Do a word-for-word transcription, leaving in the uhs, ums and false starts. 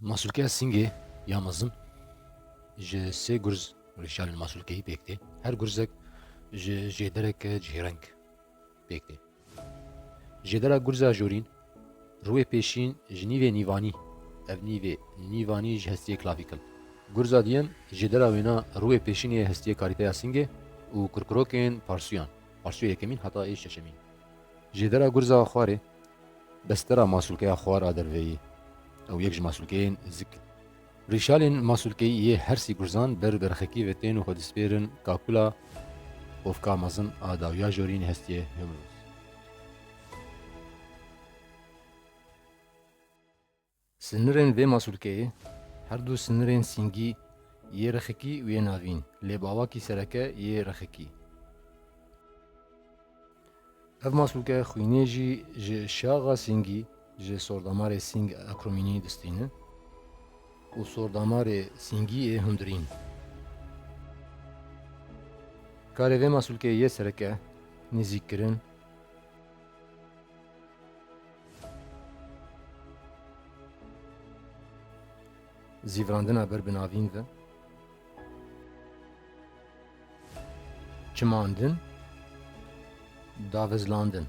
Masûlkeya Singê ya mezin ji sê gurz rîşalên masûlkeyî pêk tê. Her gurzek ji jêdereke cihêreng pêk tê. Jêdera gurza jorîn, rûyê pêşîn ji nîvê nîvanî, ev nîvê nîvanî ji hestiyê klavikl. Gurza diyem, jêdera wêna rûyê pêşînê hestiyê karîteya singê û kurkurokên parsûyan, parsûyê yekemîn heta ê şeşemîn. Jêdera gurza xwarê, bestera masûlkeya xwar a derveyî. Ew yek ji masûlkeyên zik in. Rîşalên masûlkeyî yê her sî gurzan ber bi rexekî ve tên û xwe dispêrin kakula povka mezin a dawiya jorînê hestiyê Humulus. Sinirên vê masûlkeyê, her du sinirên singî yê rexekî û yê navîn, lê bi awakî sereke yê rexekî. Ev masûlke xwînê jî ji şaxa singî, ji sordamarê sing akromînî distîne û sordamarê singî yê hundirîn. Karê vê masûlkeyê yê sereke nêzîkkirin, zîvirandina ber bi navîn ve, çimandin, davizlandin.